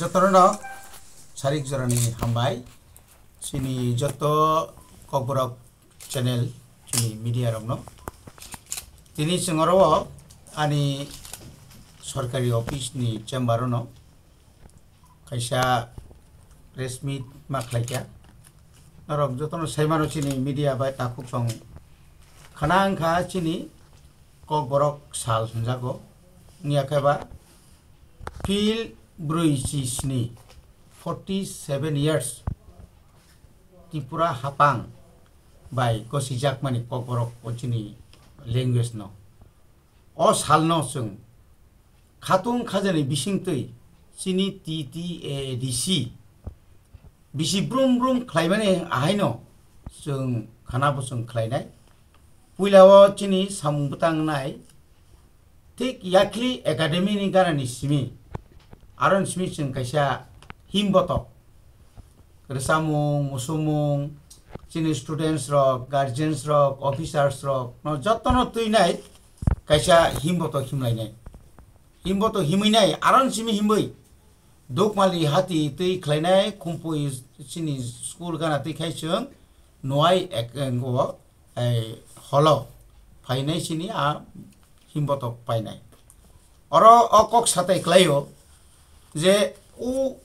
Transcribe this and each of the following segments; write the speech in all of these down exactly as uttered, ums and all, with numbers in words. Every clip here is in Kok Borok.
Jotono sarik jorani hambai. Chini joto Kokborok channel, chini media rokno. Tini chwng oro ani sorkari office ni chamber ono kaisa press meet ma khlaikha. Norok jotono saimano chini media bai takhuk tong khna wngkha chini Kokborok sal hwnjago. Wngya khe ba phil brwi chi sni, forty seven years, Tripura hapang bai gosijakmani Kokborok o chini language no. O salno chwng khatung khajani bisingtwi chini T T A A D C bisi brum brum khlaimani ahaino chwng khana bo chwng khlainai. Puila o chini samung bwtang nai thik Yakli Academy ni ganani simi, aron simi chwng kaisa himbotok rwchapmung, musumung, chini students rok, guardians rok, officers rok no jotono twi nai kaisa himbotok himlainai. Himbotok himwi nai, aron simi himwi Dukmali hati twi khlainai, Khumpui chini school gana twi khai chwng Nuai ek, engo, ei, holo phainai chini a himbotok painai. Oro o kok satai klaio je u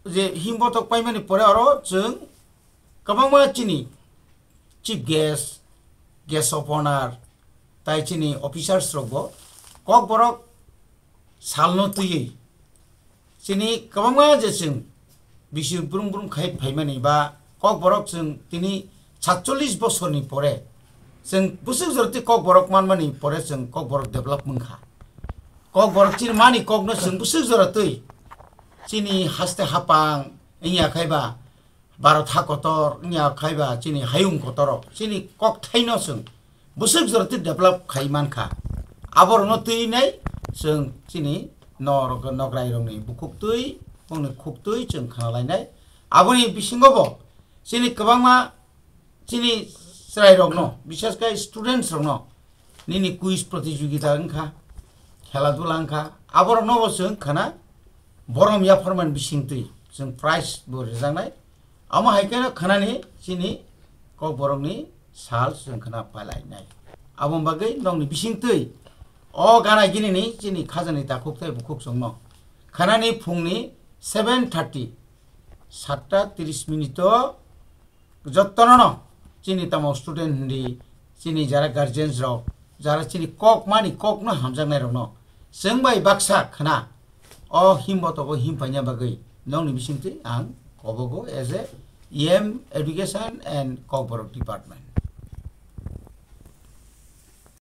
je himbotok paimani pore oro chwng kwbangma chini chief guest, guest of honor, tai chini officers rokbo Kokborok salno twiwi chini kwbangma je chwng bisi brum brum khai phaimani ba Kokborok chwng tini satchollish bosorni pore chwng bwswk jora twi Kokborok manmani pore chwng Kokborok develop wngkha. Kokborok chini mani kokno chwng bwswk jora twi chini haste hapang wngya khai ba Bharat ha kotor wngya khai ba chini hayung kotor rok chini kokthaino chwng bwswk jora twi develop khai mankha. Aborokno twi nai chwng chini norok nokrai rokni bukhuk twi, bongni khuk twi chwng khna lainai. Aboni bisingo bo chini kwbangma chini chwrai rokno, bishesh khai students rokno nini quiz protijogita wngkha, khela dula wngkha, aborokno bo chwng khana borom yapharmani bisingtwi chwng prize bo rwjaknai. Amo hai kheno khanani chini Kokborokni sal chwng khana pailainai. Abo bagwi nokni bisingtwi o gana ginini chini khajani takhuk tei bukhuk chwngno khanani phungni seven thirty, satta tris minute o Jottono chini tamo student hindi, chini jara guardians rok, jara chini kok mani kokno hamjaknai rokno chwng bai baksa khna o himbotogo him paina bagwi nokni bisingtwi ang kobogo as a E M education and Kokborok department.